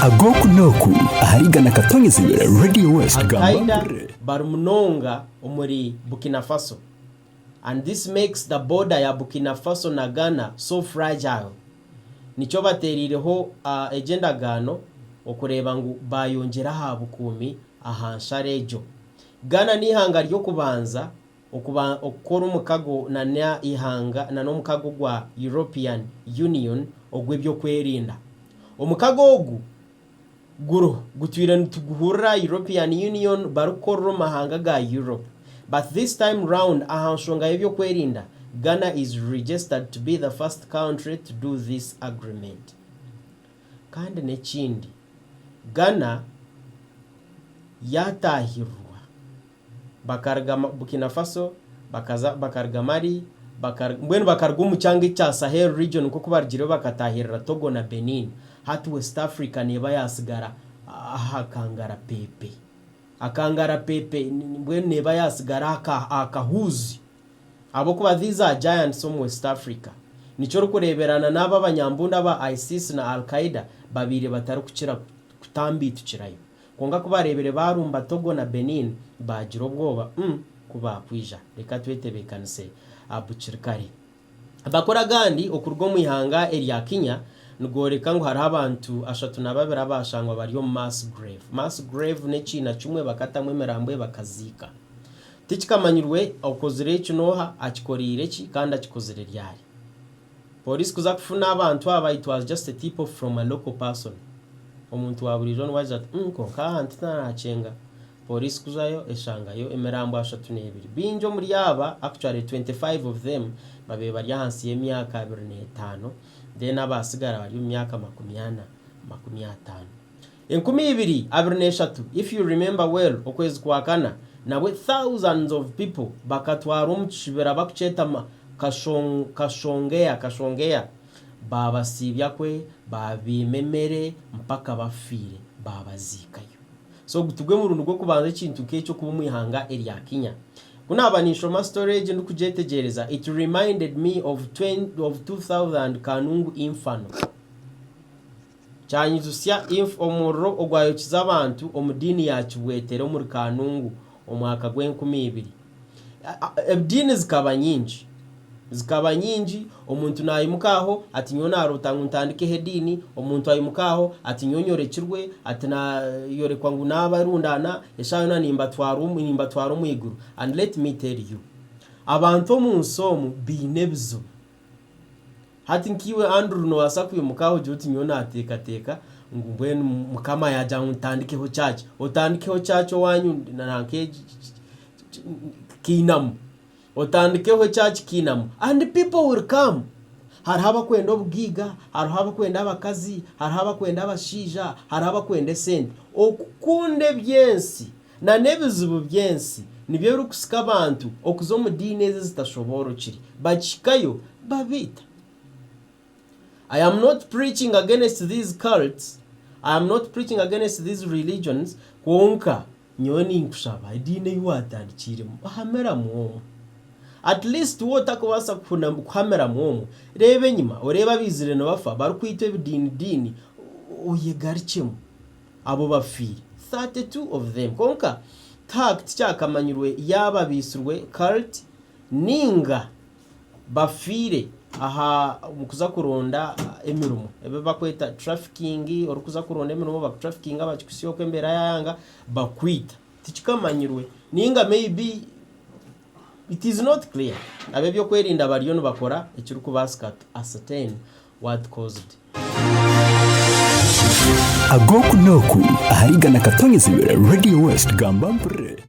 Ag'oku n'oku ahari Igana Katonyezibwe Radio West gamba Al-Qaeda mpurire. bari munonga omuri Burkina Faso and this makes the border ya Burkina Faso na Ghana so fragile. Nikyo batereireho egyo endagaano okureeba ngu bayongyera aha bukuumi aha nsharo egyo. Ghana n'eihanga ry'okubanza okukora omukago na n'eihanga na n'omukago gwa European Union ogw'ebyokwerinda. Omukago ogu guriho gutwire nituguhurira European Union barikukorera omu mahanga ga Europe but this time round aha nshonga y'ebyokwerinda Ghana is registered to be the first country to do this agreement. Kandi n'ekindi Ghana yatahirirwa bakaruga Burkina Faso, bakaza bakaruga Mali, bakaruga mbwenu bakaruga omu kyanga ekya Sahel region nk'oku barugireyo bakataahirira Togo na Benin. Hati West Africa neeba yaasigara aha kangarapeepe. Akangarapeepe mbwenu neeba yaasigara aha kahuuzi ahabw'okuba these are giants omu West Africa. Nikyo orikureebera na n'abo abanyambundu aba ISIS na Al-Qaeda babaire batarikukira kutambiitukirayo. Kwonka ku baareebire baarumba Togo na Benin, baagira obwoba, umm, ku baakwija. Reka twetebeekanise bukiri kare. Amakuru agandi okuruga omu ihanga erya Kenya nigooreka ngu hariho abantu 32 abaashangwa bari omu mass grave. Mass grave n'ekiina kimwe bakatamu emirambo bakaziika. Tikikamanyirwe okozire eki n'oha, akikoreire ki kandi akikozire ryari. Police kuza kufuna abantu aba it was just a tip off from a local person. Omuntu wa buriijo niwe agira ati umm kwonka aha hantu tinakyenga. Police kuzayo eshangayo emirambo 32. Baingi omuri aba actually 25 of them babaire bari ahansi y'emyaka 25 then abasigara bari omu myaka 40, 50. 2023 if you remember well okwezi kwa kana nabwe thousands of people bakatwarwa omu kishibira bakukyeta Kashongea Kashongea baabasiibya kwe baabaima emere mpaka bafiire baabaziikayo. So ogu tigwe murundi gw'okubanza ekintu nk'ekyo kuba omu ihanga erya Kenya. Ku naaba ninshoma story egi ndikugyetegyereza it reminded me of 2000 Kanungu Inferno. Kyanyijutsya inf omuriro ogwayokize abantu omu diini ya Kibwetere omuri Kanungu omwaka gw'enkumi ibiri. Ediini zikaba nyingi, zikaba nyingi, omuntu naimuka aho ati nyowe naroota ngu ntandikeho ediini, omuntu aimuka aho ati nyowe nyorekirwe, ati nayorekwa ngu nabarundaana eshaaha yoona nimbatwara nimbatwara omu iguru. And let me tell you, abantu omu nsi omu baine ebizibu. Hati nkaiwe Andrew noobaasa kwimuka aho ogire oti nyowe naateekateeka ngu mbwenu Mukama yaagira ngu ntandikeho church. Otandikeho church owaanyu nanka Kiinamu. Otandikeho church Kiinamu and people will come. Hariho abakwenda obugaiga, hariho abakwenda abakazi, hariho abakwenda abashaija, hariho abakwenda esente. Okukunda eby'ensi na n'ebizibu by'ensi nibyo birikusika abantu okuza omu diini ezi ezitashoboorokire. Bakihikayo babaita. I am not preaching against these cults, I am not preaching against these religions, kwonka nyowe ninkushaba ediini ei waatandikiiremu hamiramu omwo. At least waaba otarikubaasa kuhamiramu omwo, reeba enyima oreebe abaizire nibafa barikwitwa ebidiini diini oyegarukyemu. Abo bafiire, 32 of them, kwonka tikyakamanyirwe yaaba baitsirwe cult ninga bafiire aha kuza kuronda emirimo ebi barikweta trafficking, orikuza kuronda emirimo bakutrafikinga bakikuhitsya okwo embeera yaayanga bakwita. Tikikamanyirwe ninga maybe it is not clear. Ab'ebyokwerinda bariyo nibakora ekirikubaasika to ascertain what caused. Ag'oku n'oku ahari Igana Katonyezibwe Radio West gamba mpurire.